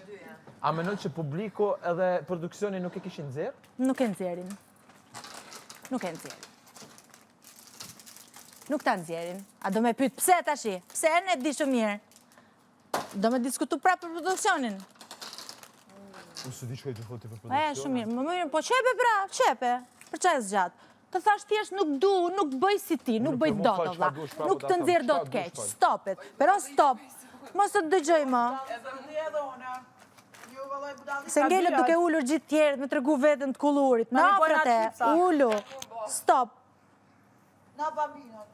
A menon që publiku edhe produksioni nuk e kishin nxjerr? Nuk e nxjerrin. Nuk e nxjerrin. Nuk ta nxjerrin. A do me pyet pse tashi? Pse e di shumë mirë? Do me diskutu prapë për produksionin. Unë s'e di çka i të thotë për produksionin. E, shumë mirë. Më mirë, po qepe pra, qepe. Për ça e zgjat? Të thash thjesht nuk du, nuk bëj si ti, nuk bëj dot, o vlla. Nuk të nxjerr dot keq. Stop it. Pero stop. Mos të dëgjoj më. Se ngelët duke ulur gjithë tjerët, me tregu veten të kullurit. Na frate, ulu. Stop. Na bambinot.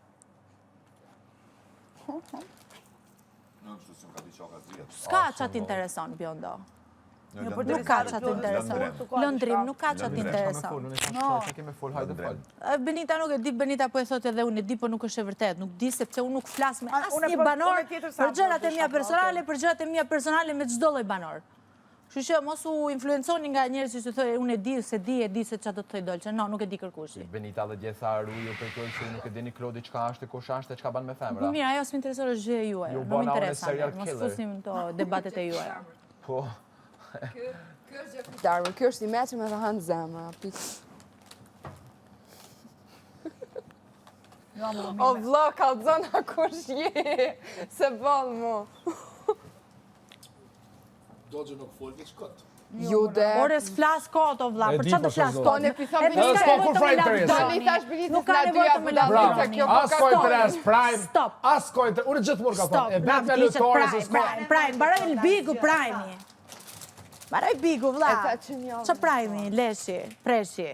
S'ka ça t'intereson, Biondo. Nuk ka ça t'intereson. Lëndrim, nuk ka ça t'intereson. Benita nuk e di, Benita po e thotë edhe unë e di, po nuk është e vërtet. Nuk di sepse unë nuk flas me asnjë banor për gjërat e mia personale, për gjërat e mia personale me çdo lloj banor. Kështu që mos u influenconi nga njerëz që thonë unë e di, se di, e di se çfarë do të thoj Dolce. No, nuk e di kërkushi. Benita dhe dje tha ruju prej këtyre që nuk e dini Klodi çka është e kush është e çka ban me femra. Po mirë, ajo s'më intereson është gjë e juaja. Nuk më intereson. Mos fusim këto debatet e juaja. Po. Ky është gjë Darwin, ky është i meçëm edhe han zemra, pik. O vlla, kallzona kush je, se boll mu. Dolce nuk fol veç kot. Ju de. Ore s'flas kot o vlla, për çfarë të flas kot? Po ne pi tham Nuk ka kur fra interes. Tani thash Benitës nuk ka nevojë të më lavdoni. As ka interes prime. Stop. As ka interes. Unë gjithmonë kam thënë, e vetmja lojtare se s'ka. Prime, prime, mbaroi Bigu prime. Mbaroi Bigu vlla. Ça prime, leshi, preshi.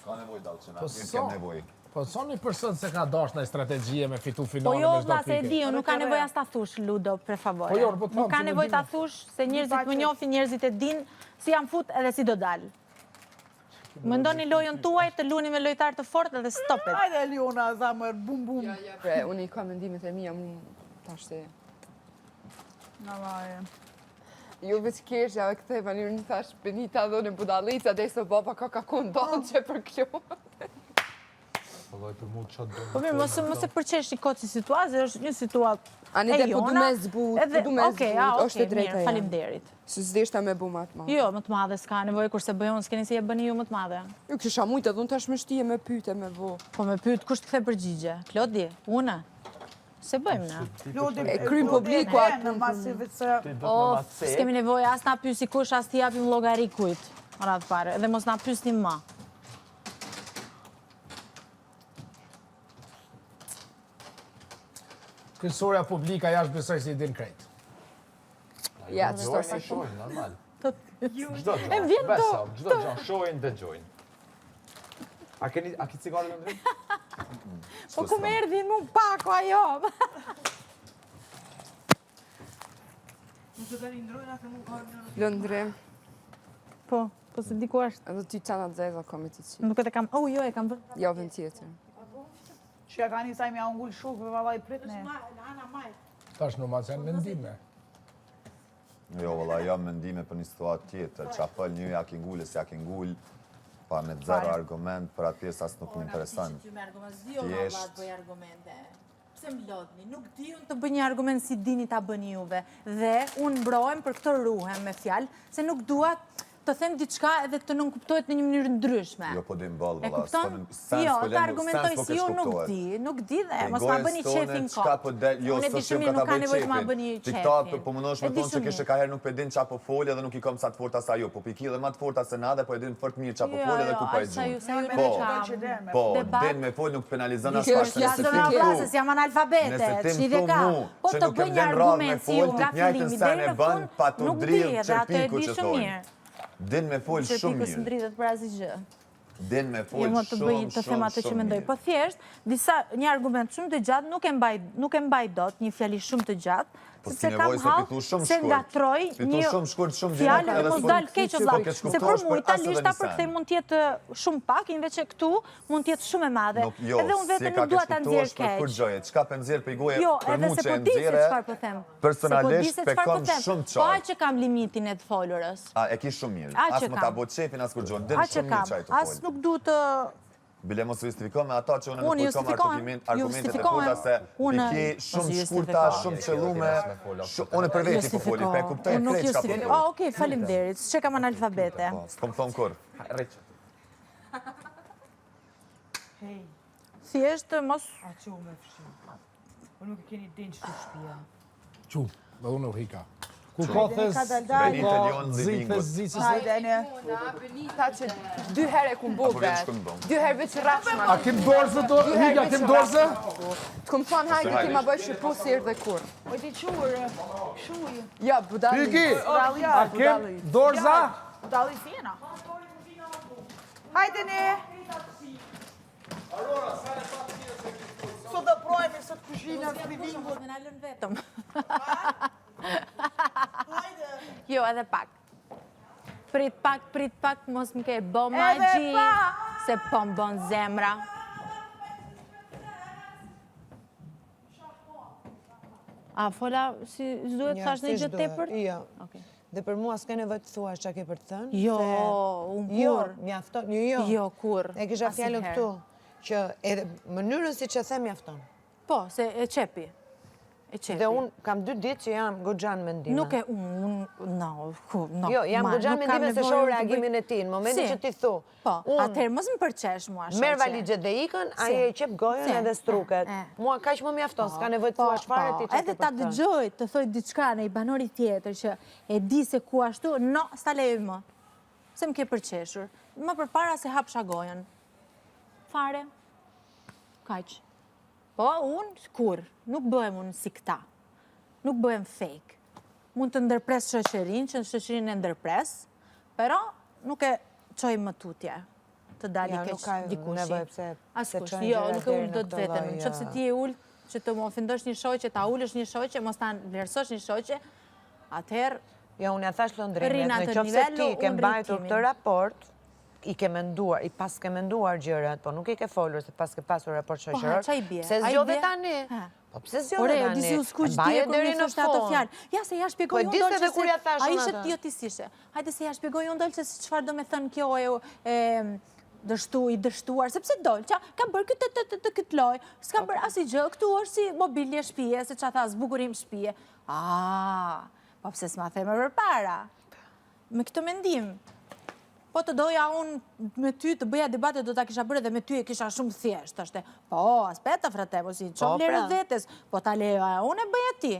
Ka nevojë dalë që na, Po mirë kem nevojë. Po sa një person se ka dash në strategjie me fitu Po finale jo me çdo vlla se e pikë. di, unë nuk ka nevojë as ta thush Ludo, per favore. Po jo, po të Nuk ka tham, se nevojë ta mendimin. thush se njerëzit më njohin, njerëzit e din si jam fut edhe si do dal. Mendoni lojën tuaj të luni me lojtar të fortë dhe stop it. Hajde Eliona, zemër, bum bum. Ja, ja, bre, unë i kam mendimet e mia, mu tash te. Vallahi. Jo veç keshja dhe këte, pa një thash Benita dhe në budallica, dhe se baba ka ka kun që për kjo. Po për mu që do. Po mirë, mos mos e përqeshni kot si situatë, se është një situatë Ani e dhe po du jona, me zbut, po du me okej, zbut, a, është e okej, drejta mirë, jeme. faleminderit. Se s'deshta me bu ma të madhe. Jo, më të madhe s'ka nevojë kurse bëj unë, s'keni si e bëni ju më të madhe. Ju kisha mujtë edhe unë tash me shtije me pyte me bo. Po me pyet, kush të kthe përgjigje? Klodi, unë? Se bëjmë na. Klodi, E kryn publiku atë punë. Masive se... O, s'kemi nevojë as na pyesi kush, as t'i japim llogari kujt. Radhë parë, edhe mos na pyesni më. Kryesorja publika jashtë besoj se i din krejt. Ja, që Dëgjojnë e shohin, normal. Çdo gjë. E vjen to- Beso, çdo gjë, shohin, dëgjojnë. A keni a ki cigare në ndrim? Po ku më erdhi mu pako ajo? Lëndrim. Po, po se di ku është. Edhe ty qana të zeza ka me të qitë. Nuk e kam, oh jo, e kam vënë. Javën tjetër. Që ja ka një saj me ja ngull shokëve, vallai prit ne. Tash nuk ma janë mendime. Jo, valla, jam mendime për një situatë tjetër, që a fol një ja ki ngul, e s'ja ki ngul, pa me zero argument, për atë pjesë as nuk më intereson. Thjesht. Pse më lodhni? Nuk di unë të bëj një argument si dini ta bëni juve. Dhe unë mbrohem për këtë ruhem me fjalë, se nuk dua të them diçka edhe të nënkuptohet në një mënyrë ndryshme. Jo, po dim boll, E kupton? Jo, të argumentoj si ju nuk di, nuk di dhe mos ma bëni qefin kot. Po del, jo, Unë e di shumë mirë, nuk ka nevojë të ma bëni qefin. Ti këta po mundohesh me thonë që kishe ka herë nuk pe din ça po fol edhe nuk i kam sa të forta sa ju, po piki edhe ma të forta se na dhe po e din fort mirë ça po fol edhe ku po e gjun. Po, po, din me fol nuk penalizon as pak se nëse ti thu. Se jam analfabete, ç'lidhje ka. Po të bëj një argument si ju nga fillimi deri në fund, nuk di edhe atë e di shumë mirë. Din me fol shumë mirë. Qerpiku s'ndridhet për asgjë. Din me fol shumë, shumë, shumë të them atë që mendoj. Po thjesht, disa, një argument shumë të gjatë, nuk e mbaj, nuk e mbaj dot një fjali shumë të gjatë, po sepse kam hall se ngatroj një fjalë dhe mos dal keq o vlla. Se për mua italisht ta përkthej mund të jetë shumë pak, invece këtu mund të jetë shumë e madhe. Jo, Edhe unë vetë nuk dua ta nxjerr keq. Çka pe nxjerr prej goje, jo, për edhe mu se që po e di se nxjerre, çfarë po them. personalisht Se po di se pe çfarë po kam them. shumë Po aq qartë. që kam limitin e të folurës. A, e ki shumë mirë. Aq As që më ta kam. bo qefin, as kurgjo. Din Aq që shumë mirë kam. çaj të As fol. nuk du të Bile mos u justifiko me ata që unë nuk Unë po i kam justifikohem, argument, argumentet e justifikohem. forta se Unë i ki shumë mos shkurta, justifikohem. shumë qëllume, unë për veti po foli, pe kuptoj Unë nuk krejt çka po justifikohem. thua. Ah, okej, faleminderit. S'e kam analfabete. Po, s'kom thonë kurrë. Hej. Thjesht mos A qu me fshi. Po nuk e keni din që shpia. Qu, dhe unë u hika. Ku ka thes, Benita Leon zi, Livingut. thes, zi, se Hajde, ne. Benita që dy herë e kum bo Apo vjen vet. shkojmë bon. Dy herë veç rrafsh ma. A kim dorëzë të, Dy herë Hika, veç kim dorëzë? Të kum thonë hajde ti ma bëj që po si erdhe kur. O ti qurë, shuj. Ja, budalli. Hiki, a kim dorëza? Budalli si jena. Hajde ne. Sot do projemi, sot kuzhina, livingu. Me na lënë vetëm. Jo, edhe pak. Prit pak, prit pak, mos më ke bo magji, se po më bon zemra. A fola si s'duhet, thash një gjë tepër? Jo. Dhe për mua s'ke nevojë të thuash çka ke për të thënë. Jo, unë Jo, kurrë. mjafton, jo, jo. Jo, kurrë. E kisha fjalën këtu, që edhe mënyrën siç e the mjafton. Po, se e qepi. E qepi. Dhe unë kam dy ditë që jam goxha në mendime. Nuk e, unë, no, ku, no. Jo, jam goxha në mendime se shoh reagimin e tij, në momentin që ti thu. Po, atëherë mos më përqesh mua, shoqe. Merr valixhet dhe ikën, ai e qep gojën edhe struket. Mua kaq më mjafton, s'ka nevojë të po, thuash fare po, ti çfarë ke Edhe ta dëgjoj të thoj diçka në i banori tjetër që e di se ku ashtu, no, s'ta lejoj më. Se më ke përqeshur. Më përpara se hapsha gojën. Fare. Kaq. Po, unë, kurrë, nuk bëhem unë si këta. Nuk bëhem fake. Mund të ndërpres shoqërinë, që në shoqërinë e ndërpres, pero nuk e çoj më tutje të dali keq dikushi. Askush, jo, nuk e ul dot veten. Në qoftë se ti e ul, që të më ofendosh një shoqe, ta ulësh një shoqe, mos ta vlerësosh një shoqe, atëherë Jo, unë ja thash Londrimit, në qoftë se ti ke mbajtur këtë raport, i ke menduar, i paske menduar gjërat, po nuk i ke folur se paske pasur raport po, shoqëror. Pse zgjodhe tani? Po pse zgjodhe Ore, tani? Ore, disi u skuq dje kur më thoshte ato fjalë. Ja se ja shpjegoj po, unë Dolce se kur ja thash A ishe ti jo ti s'ishe. Hajde se ja shpjegoj unë Dolce se çfarë do me thënë kjo e e dështu, i dështuar, sepse Dolça ka bërë këtë të të të këtë lojë, s'ka bërë asnjë gjë, këtu është si mobilje shtëpie, se ça tha zbukurim shtëpie. Ah, po pse s'ma the më përpara? Me këtë mendim, po të doja unë me ty të bëja debate, do ta kisha bërë dhe me ty e kisha shumë thjesht, është, po, aspetta, frate, po si, ço po, vlerë pra. vetes, po ta lejoja, unë e bëja ti.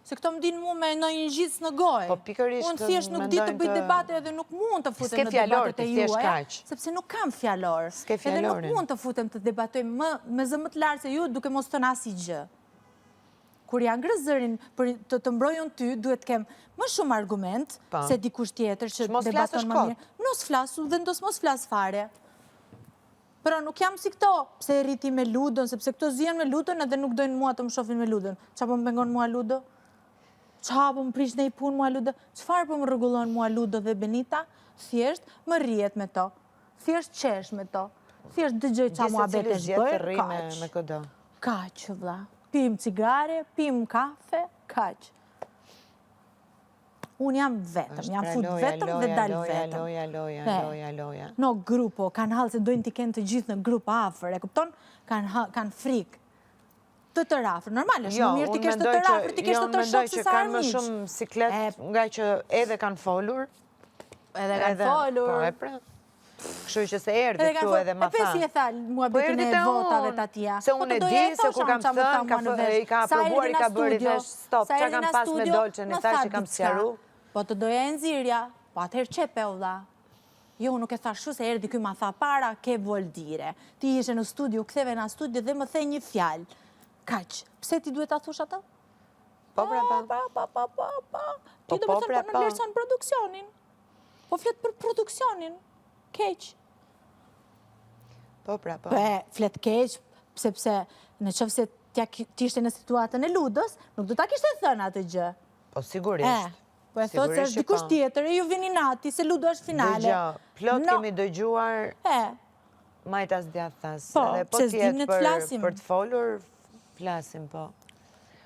Se këto më dinë mu me ndonjë ngjitës në gojë. Po pikërisht Unë thjesht nuk di të bëj debate edhe nuk mund të futem në debatet e juaja, sepse nuk kam fjalor. Edhe nuk mund të futem të debatoj më me zë më të lartë se ju duke mos thënë asnjë gjë. Kur ja ngre zërin për të të mbroj unë ty, duhet të kem më shumë argument se dikush tjetër që debaton më mirë. Mos flas, vendos mos flas fare. Pero nuk jam si këto, pse rri ti me Ludon, sepse këto zihen me Ludon edhe nuk dojnë mua të më shofin me Ludon. Ça po më pengon mua Ludo? Ça po më prish ndonjë punë mua Ludo? Çfarë po më rregullon mua Ludo dhe Benita? Thjesht më rrihet me to. Thjesht qesh me to. Thjesht dëgjoj ça muhabetesh bëjnë, kaq. Kaq, vlla. Pim cigare, pim kafe, kaq. Unë jam vetëm, jam fut vetëm dhe dal vetëm. Loja, loja, loja, loja. No grupo, kanë hall se dojnë t'i kenë të gjithë në grup afër, e kupton? Kanë frikë. Të tërë afër, normal, është jo, më mirë t'i kesh të tërë afër, t'i kesh jo, të tërë shokë se sa kanë më armiq. shumë siklet nga që edhe kanë folur. Edhe kanë folur. Po, e pra. Kështu që se erdhi këtu edhe ma tha. E pse e tha muhabetin e votave të atija. Se unë e di se kur kam thënë, i ka aprovuar, i ka bërë, i thash stop, ça kam pas me Dolqen, i thash i kam sqaru. Po të doja e nxirrja, po atëherë qepe o vlla. Jo, nuk e thash se erdhi ky ma tha para, ke voldire. Ti ishe në studio, ktheve në studio dhe më the një fjalë. Kaq, pse ti duhet ta thush atë? Po, pra, pa. Pa, pa, pa, pa, pa. Ti po, do po, me thënë, pra, po nënvlerëson produksionin. Po flet për produksionin. Keq. Po, pra, po. Po, flet keq, sepse në qoftë se ti ishte në situatën e Ludës, nuk do ta kishte thënë atë gjë. Po, sigurisht. Po e thotë se është dikush po. tjetër e ju vjen inati, se Ludo është finale. Dëgjo, plot kemi dëgjuar e. majtas djathtas. Po, Edhe po pse s'dim ne të flasim. Për të folur, flasim, po.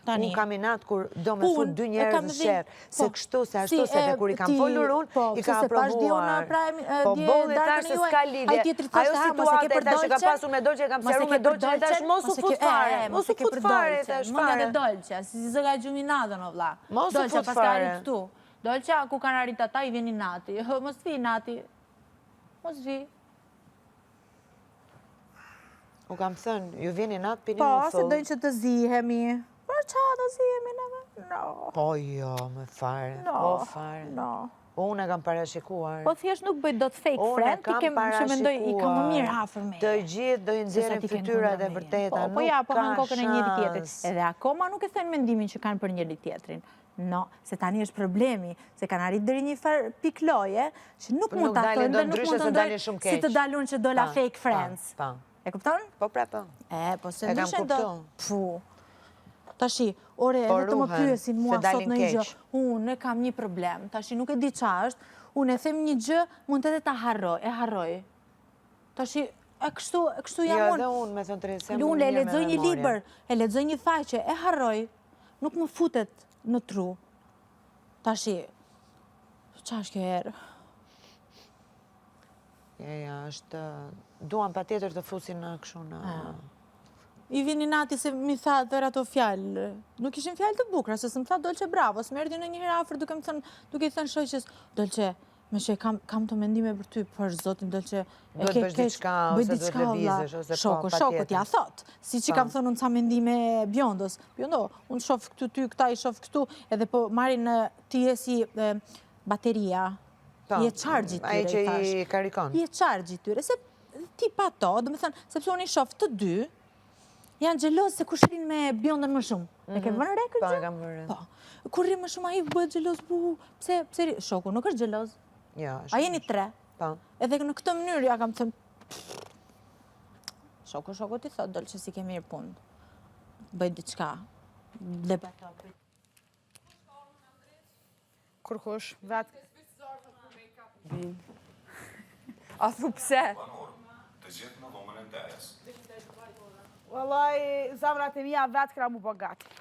Tani. Unë kam inat kur do me fut dy njerëz në sherr, se po, kështu, se ashtu, se dhe kur i kam folur unë, po, i ka aprovuar. Po, bolli thash se s'ka lidhje. Ajo situate e thash që kam pasur me Dolce, kam sqaru me Dolce, e thash mos u fut fare, mos u fut fare, thash fare. Më nga Dolce, si zë nga gjumi natën, o vlla. Mos u fut fare. Këtu. Dolce, ku kanë arrit ata, i vjen inati. Mos vi inati. Mos vi. U kam thënë, ju vjen inat, pini Po, më se thull. dojnë që të zihemi. Po, ça të zihemi neve? No. Po jo, më fare, No, po fare. no. Unë e kam parashikuar. Po thjesht nuk bëj dot fake Unë e friend, ti kam kem që mendoj i kam më mirë afër meje. Të gjithë do i nxjerrin fytyrat e vërteta, Po, po nuk ja, po ka hanë kokën e njëri tjetrit. shans. Edhe akoma nuk e thënë mendimin që kanë për njëri tjetrin. No, se tani është problemi, se kanë arrit deri një farë pikë loje, që nuk Po mund nuk ta dalin thonë dot dhe nuk ndryshe mund të se dalin ndojnë shumë si të keq. dalun që dola Pa, fake pa, friends. Pa. E kupton? Po pra po. E, po se E kam ndryshe do. kuptu. Pu. Tashi, ore, Po edhe të më ruhen, pyesin se mua sot dalin në një gjë. keq. Unë kam një problem. Tashi nuk e di ça është. Unë e them një gjë, mund edhe ta harroj, e harroj. Tashi, e kështu, e kështu jam Jo, unë. edhe unë, me thënë drejtë, se jam Unë e mirë me lexoj një memorien. libër, e lexoj një faqe, e harroj. Nuk më futet në tru. Tashi, ça është kjo herë? Ja, ja, është... Duan pa tjetër të fusin në kështu në... I vjen inati se mi tha tërë ato fjalë. Nuk ishin fjalë të bukura, se s'më tha Dolce bravo, s'më erdhi ndonjëherë afër duke më thënë, duke i thënë shoqes, Dolce, me që kam, kam të mendime për ty, për zotin Dolce, e Duhet ke bësh keq, diçka, bëj ose duhet diçka, vlla. lëvizësh, ose po, Shoku, patjetër. shoku t'ja thot. Si që kam thënë unë ca mendime Bjondës. Bjondo, unë shof këtu ty, këta i shof këtu, edhe po marrin e, ti je si e, bateria. Po, Je charge i tyre, ai që i thash. i karikon. Je charge i tyre, se ti pa to, do me thënë, sepse unë i shof të dy, janë xheloz se kush rrin me Bjondën më shumë. E ke vënë re këtë Po, gjë? e kam vënë re. Po. Kur rri më shumë ai bëhet xheloz, bu, pse pse rri? Shoku nuk është xheloz. Jo, A jeni tre? Po. Edhe në këtë mënyrë ja kam thënë Shoku, shoku ti thot, Dolce si ke mirë punë. Bëj diçka. Dhe bato. Kurkush, vetë. A thu pse? Të gjithë në dhomën e nderës. Wallaj, zemrat e mia vetë kra mu bë gati.